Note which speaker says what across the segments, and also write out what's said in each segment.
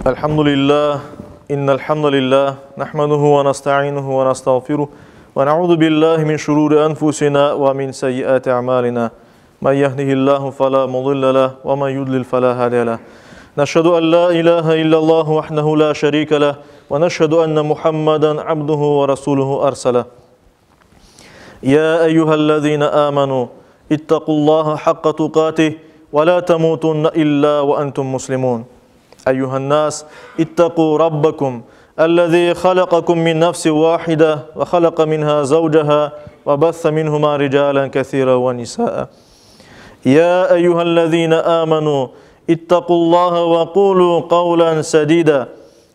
Speaker 1: الحمد لله إن الحمد لله نحمده ونستعينه ونستغفره ونعوذ بالله من شرور أنفسنا ومن سيئات أعمالنا من يهده الله فلا مضل له ومن يضلل فلا هادي له نشهد أن لا إله إلا الله وحده لا شريك له ونشهد أن محمدا عبده ورسوله أرسله يا أيها الذين آمنوا اتقوا الله حق تقاته ولا تموتن إلا وأنتم مسلمون أيها الناس اتقوا ربكم الذي خلقكم من نفس واحدة وخلق منها زوجها وبث منهما رجالا كثيرا ونساء يا أيها الذين آمنوا اتقوا الله وقولوا قولا سديدا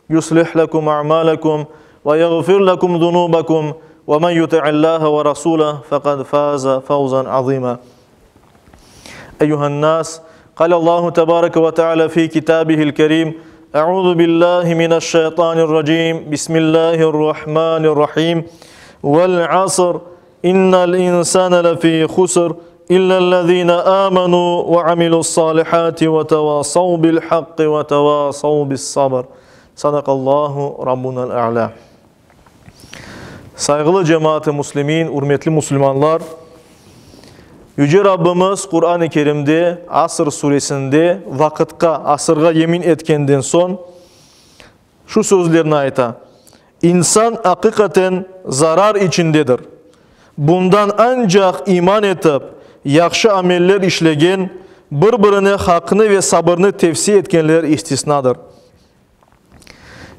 Speaker 1: يصلح لكم أعمالكم ويغفر لكم ذنوبكم ومن يطع الله ورسوله فقد فاز فوزا عظيما أيها الناس قال الله تبارك وتعالى في كتابه الكريم أعوذ بالله من الشيطان الرجيم بسم الله الرحمن الرحيم والعصر إن الإنسان لفي خسر إلا الذين آمنوا وعملوا الصالحات وتواصوا بالحق وتواصوا بالصبر صدق الله ربنا الأعلى Sayğılı cemaat-ı muslimin, ürmetli musulmanlar! Yüce Rabbimiz Quran-ı Kerimde Asr suresinde vaqıtqa, asırğa yemin etkenden soñ şu sözlerni ayta, İnsan aqiqaten zarar içindedir. Bundan ancaq iman etip, yahşı ameller işlegen, bir-birine haqnı ve sabırnı tevsiye etkenler istisnadır.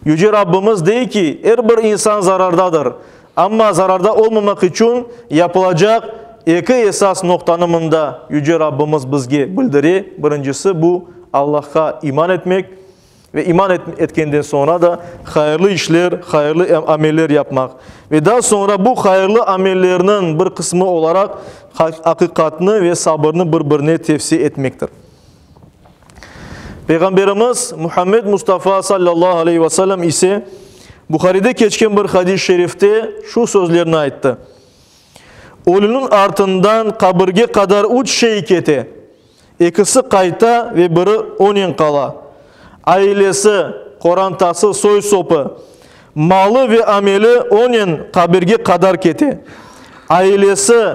Speaker 1: Yüce Rabbimiz dey ki, er bir insan zarardadır. Amma zararda olmamaq içün yapılacaq eki esas noqtanı mında Yüce Rabbimiz bizge bildire, birincisi, bu, Allahqa iman etmek ve iman etkenden soñra da hayırlı işler, hayırlı ameller yapmaq. Ve daa soñra bu hayırlı amellerniñ bir qısmı olaraq aqiqatnı ve sabırnı bir-birine tevsiye etmektir. Peyğamberimiz Muhammed Mustafa sallallahu aleyhi ve sellem ise Buharide keçken bir hadis-i şerifte şu sözlerni ayttı, Ölüniñ artından qabirge qadar üç şey kete, ekisi qayta ve biri onen qala, ailesi, qorantası, soy-sopı, malı ve ameli onen qabirge qadar kete. Ailesi,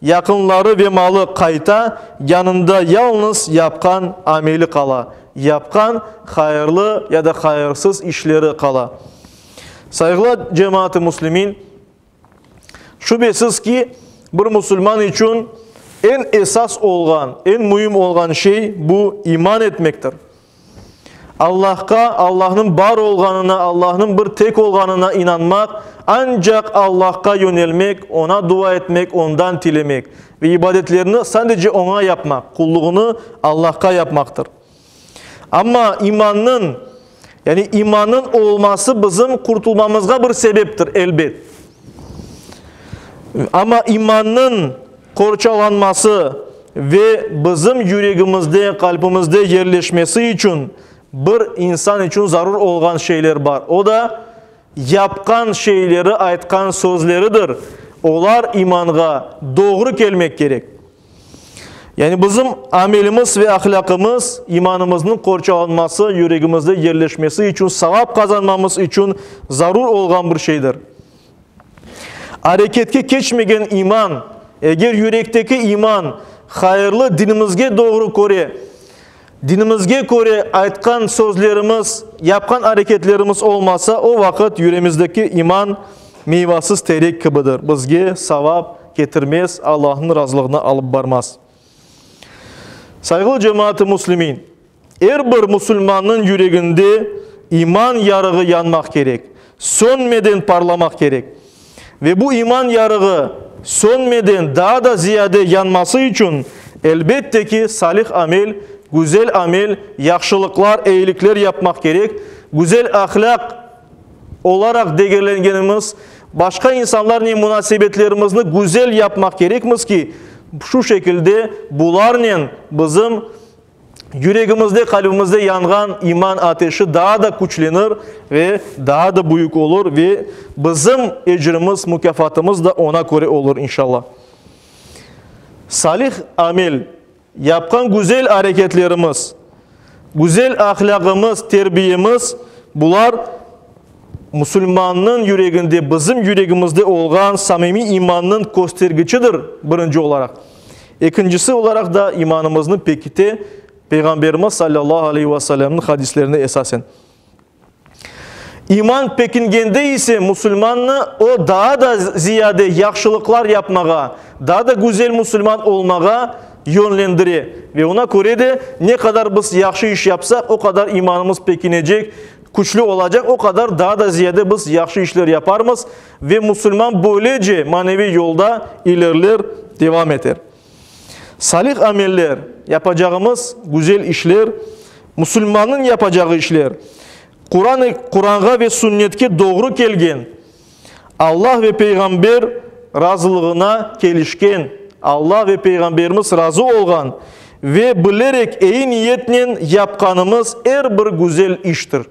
Speaker 1: Yaqınları ve malı qayta, yanında yalnız yapqan ameli qala, yapqan hayırlı ya da hayırsız işleri qala. Sayğılı cemaat-ı müslimin, şübesiz ki, bir musulman içün eñ esas olğan, eñ müim olğan şey bu iman etmektir. Allahqa, Allahnıñ bar olğanına, Allahnıñ bir tek olğanına inanmaq, ancaq Allahqa yönelmek, Oña dua etmek, Ondan tilemek ve ibadetlerni sadece Oña yapmaq, qulluğını Allahqa yapmaqtır. Amma imannıñ, yani imannıñ olması bizim qurtulmamızğa bir sebeptir, elbet. Amma imannıñ qorçalanması ve bizim yüregimizde, qalbimizde yerleşmesi içün bir insan içün zarur olğan şeyler bar. O da, yapqan şeyleri, aytqan sözleridir. Olar imanğa doğru kelmek kerek. Yani bizim amelimiz ve ahlâqımız imanımıznıñ qorçalanması, yüregimizde yerleşmesi içün, savap qazanmamız içün zarur olğan bir şeydir. Areketke keçmegen iman, eger yürekteki iman hayırlı dinimizge doğru köre, dinimizge köre aytqan sözlerimiz, yapqan areketlerimiz olmasa, o vaqıt yüremizdeki iman meyvasız terek kibidir, bizge savap ketirmez, Allahnıñ razılığına alıp barmaz. Sayğılı cemaat-ı müslimin! Er bir musulmannıñ yüreginde iman yarığı yanmaq kerek, sönmeden parlamaq kerek. Ve bu iman yarığı sönmeden daa da ziyade yanması içün, elbette ki, salih amel, güzel amel, yahşılıqlar, eyilikler yapmaq kerek, güzel ahlâq olaraq degerlengenimiz, başqa insanlarnen munasebetlerimizni güzel yapmaq kerekmiz ki, şu şekilde bularnen bizim Yüregimizde, qalbimizde yanğan iman ateşi daa da küçlenir ve daa da büyük olur ve bizim ecrimiz, mukâfatımız da oña köre olur, inşallah. Salih amel, yapqan güzel areketlerimiz. Güzel ahlâqımız, terbiyemiz, bular musulmannıñ yüreginde, bizim yüregimizde olğan samimiy imannıñ köstergiçidir, birinci olaraq. Ekincisi olaraq da imanımıznı pekite Peyğamberimiz salâllahu aleyhi ve sellemniñ hadislerine esasen. İman pekingende ise musulmannı o daa da ziyade yahşılıqlar yapmağa, daa da güzel musulman olmağa yönlendire. Ve oña köre de ne qadar biz yahşı iş yapsaq, o qadar imanımız pekinecek, küçlü olacaq, o qadar daa da ziyade biz yahşı işler yaparmız ve musulman böylece maneviy yolda ilerler, devam eter. Salih ameller, yapacağımız güzel işler, musulmannıñ yapacağı işler, Quran, Quranğa ve Sünnetke doğru kelgen, Allah ve Peyğamber razılığına kelişken, Allah ve Peyğamberimiz razı olğan ve bilerek eyi niyetnen yapqanımız er bir güzel iştir.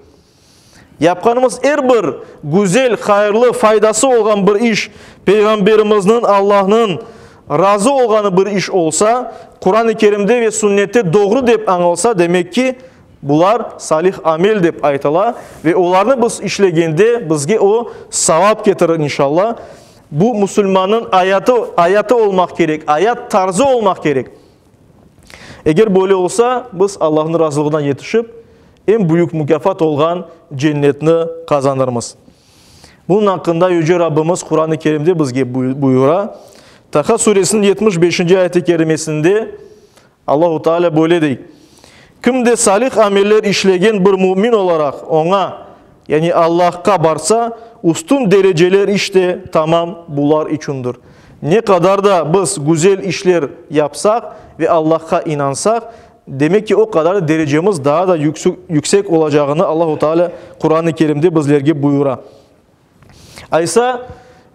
Speaker 1: Yapqanımız er bir güzel, hayırlı, faydası olğan bir iş, Peyğamberimizniñ, Allahnıñ razı olğanı bir iş olsa, Quran-ı Kerimde ve Sünnette doğru dep añılsa, demek ki, bular salih amel dep aytıla ve olarnı biz işlegende bizge o savap ketirir, inşallah. Bu musulmannıñ ayatı, ayatı olmaq kerek, ayat tarzı olmaq kerek. Eger böyle olsa, biz Allahnıñ razılığına yetişip, eñ büyük mukâfat olğan cennetni qazanırmız. Bunıñ aqqında Yüce Rabbimiz Quran-ı Kerimde bizge buyura. Taha suresiniñ 75-nci ayet-i kerimesinde Allahu Teala böyle dey, Kim de salih ameller işlegen bir mümin olaraq Oña, yani Allahqa barsa, üstün dereceler işte tamam bular içündir. Ne qadar da biz güzel işler yapsaq ve Allahqa inansaq, demek ki, o qadar da derecemiz daa da yüksek olacağını Allahu Teala Quran-ı Kerimde bizlerge buyura. Aysa,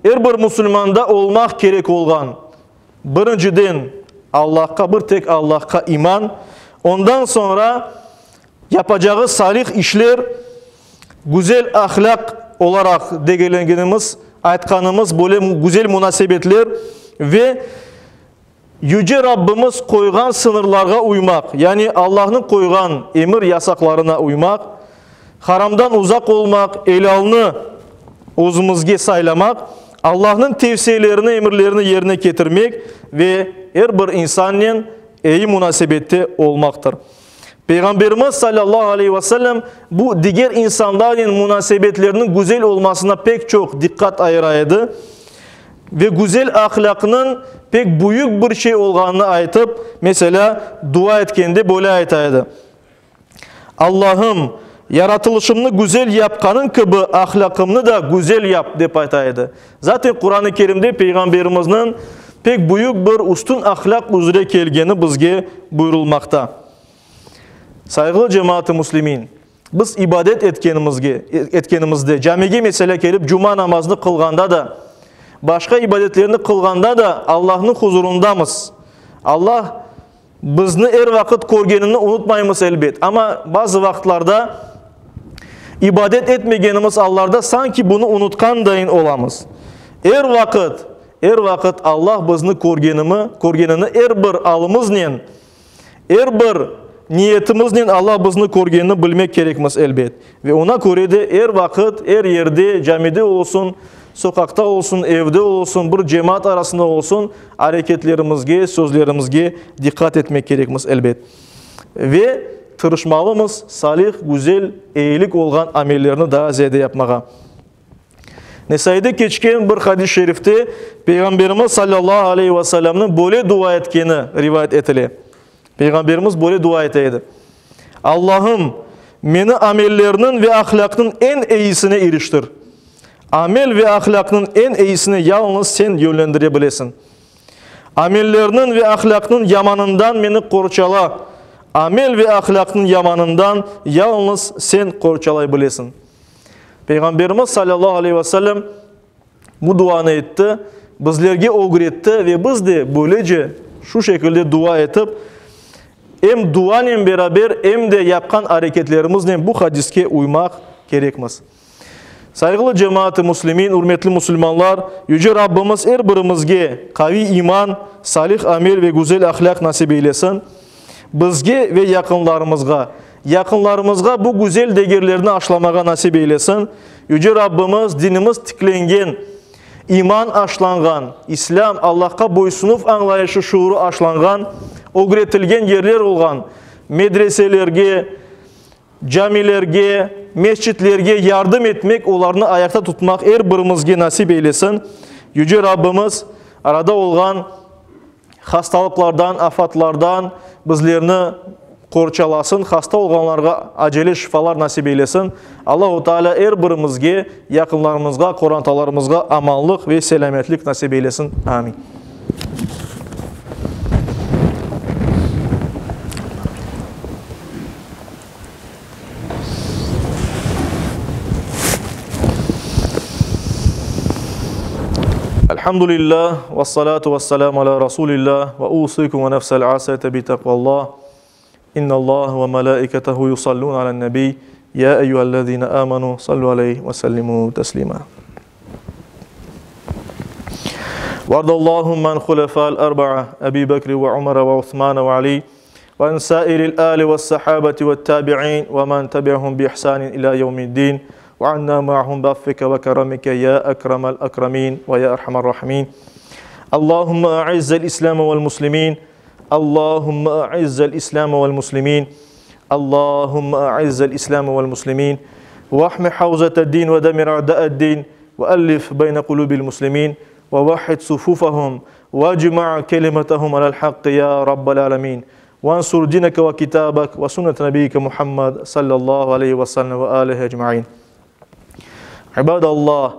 Speaker 1: er bir musulmanda olmaq kerek olğan, birinciden, Allahqa, bir tek Allahqa iman, ondan soñra yapacağı salih işler, güzel ahlâq olaraq degelengenimiz, aytqanımız böyle güzel munasebetler ve Yüce Rabbimiz qoyğan sıñırlarğa uymaq, yani Allahnıñ qoyğan emir-yasaqlarına uymaq, haramdan uzaq olmaq, elâlnı özümizge saylamaq, Allahnıñ tevsiyelerini, emirlerini yerine ketirmek ve er bir insannen eyi munasebette olmaqtır. Peyğamberimiz salâllahu aleyhi ve sellem bu diger insanlarnen munasebetleriniñ güzel olmasına pek çoq diqqat ayıra edi ve güzel ahlâqnıñ pek büyük bir şey olğanını aytıp, meselâ, dua etkende böyle ayta edi, Allahım, yaratılışımnı güzel yapqanıñ kibi ahlâqımnı da güzel yap, dep ayta edi. Zaten Quran-ı Kerimde Peyğamberimizniñ pek büyük bir üstün ahlâq üzre kelgeni bizge buyurılmaqta. Sayğılı cemaat-ı müslimin, biz ibadet etkenimizge, etkenimizde, camige meselâ kelip cuma namazını qılğanda da, başqa ibadetlerni qılğanda da Allahnıñ huzurundamız. Allah Bizni er vaqıt körgenini unutmaymız, elbet, amma bazı vaqıtlarda ibadet etmegenimiz allarda sanki bunı unutqandayın olamız. Er vaqıt, er vaqıt Allah bizni körgenimi, körgenini er bir alımıznen, er bir niyetimiznen Allah bizni körgenini bilmek kerekmiz, elbet. Ve oña köre de er vaqıt, er yerde, camide olsun, soqaqta olsun, evde olsun, bir cemaat arasında olsun, areketlerimizge, sözlerimizge diqqat etmek kerekmiz, elbet. Ve tırışmalımız salih, güzel, eyilik olğan amellerni daa ziyade yapmağa. Nesaide keçken bir hadis-i şerifte Peyğamberimiz sallallahu aleyhi ve sellemniñ böyle dua etkeni rivayet etile. Peyğamberimiz böyle dua ete edi, Allahım, meni amellerniñ ve ahlâqnıñ eñ eyisine iriştir. Amel ve ahlâqnıñ eñ eyisine yalıñız Sen yönlendire bilesiñ. Amellerniñ ve ahlâqnıñ yamanından meni qorçala. Amel ve ahlâqnıñ yamanından yalıñız Sen qorçalay bilesiñ. Peyğamberimiz salâllahu aleyhi ve sellem Bu duanı etti, bizlerge ögretti ve biz de böylece, şu şekilde dua etip, em duanen beraber, em de yapqan areketlerimiznen bu hadiske uymaq kerekmiz. Sayğılı cemaat-ı müslimin, ürmetli musulmanlar, Yüce Rabbimiz er birimizge qaviy iman, salih amel ve güzel ahlâq nasip eylesin. Bizge ve yaqınlarımızğa. Yaqınlarımızğa bu güzel degerlerni aşlamağa nasip eylesin. Yüce Rabbimiz dinimiz tiklengen, iman aşlanğan, İslâm, Allahqa boysunuv añlayışı şuurı aşlanğan, ögretilgen yerler olğan medreselerge, camilerge, mescitlerge yardım etmek, olarnı ayaqta tutmaq er birimizge nasip eylesin. Yüce Rabbimiz arada olğan Hastalıqlardan, afatlardan bizlerni qorçalasın, hasta olğanlarğa acele şifalar nasip eylesin. Allahu Teala er birimizge, yaqınlarımızğa, qorantalarımızğa amanlıq ve selâmetlik nasip eylesin. Amin. Elhamdülillah, ve salatu ve selamu ala Rasulillah, ve usikum ve nefsel asete bi takvallah. İnna Allah ve melaiketehu yusallun alen nebi. Ya eyyühellezine amenu sallu aleyhi ve sellimu teslima. وارض اللهم عن خلفاء الأربعة أبي بكر وعمر وعثمان وعلي وعن سائر الآل والصحابة والتابعين ومن تبعهم بإحسان إلى يوم الدين وعنا معهم بعفك وكرمك يا أكرم الأكرمين ويا أرحم الراحمين اللهم أعز الإسلام والمسلمين اللهم أعز الإسلام والمسلمين اللهم أعز الإسلام والمسلمين واحم حوزة الدين ودمر أعداء الدين وألف بين قلوب المسلمين ووحد صفوفهم واجمع كلمتهم على الحق يا رب العالمين وانصر دينك وكتابك وسنة نبيك محمد صلى الله عليه وسلم وآله أجمعين عباد الله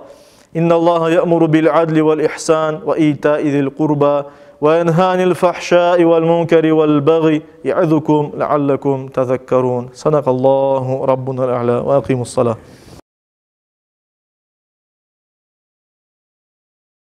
Speaker 1: إن الله يأمر بالعدل والإحسان وإيتاء ذي القربى وينهى عن الفحشاء والمنكر والبغي يعظكم لعلكم تذكرون صدق الله ربنا الأعلى وأقيموا الصلاة.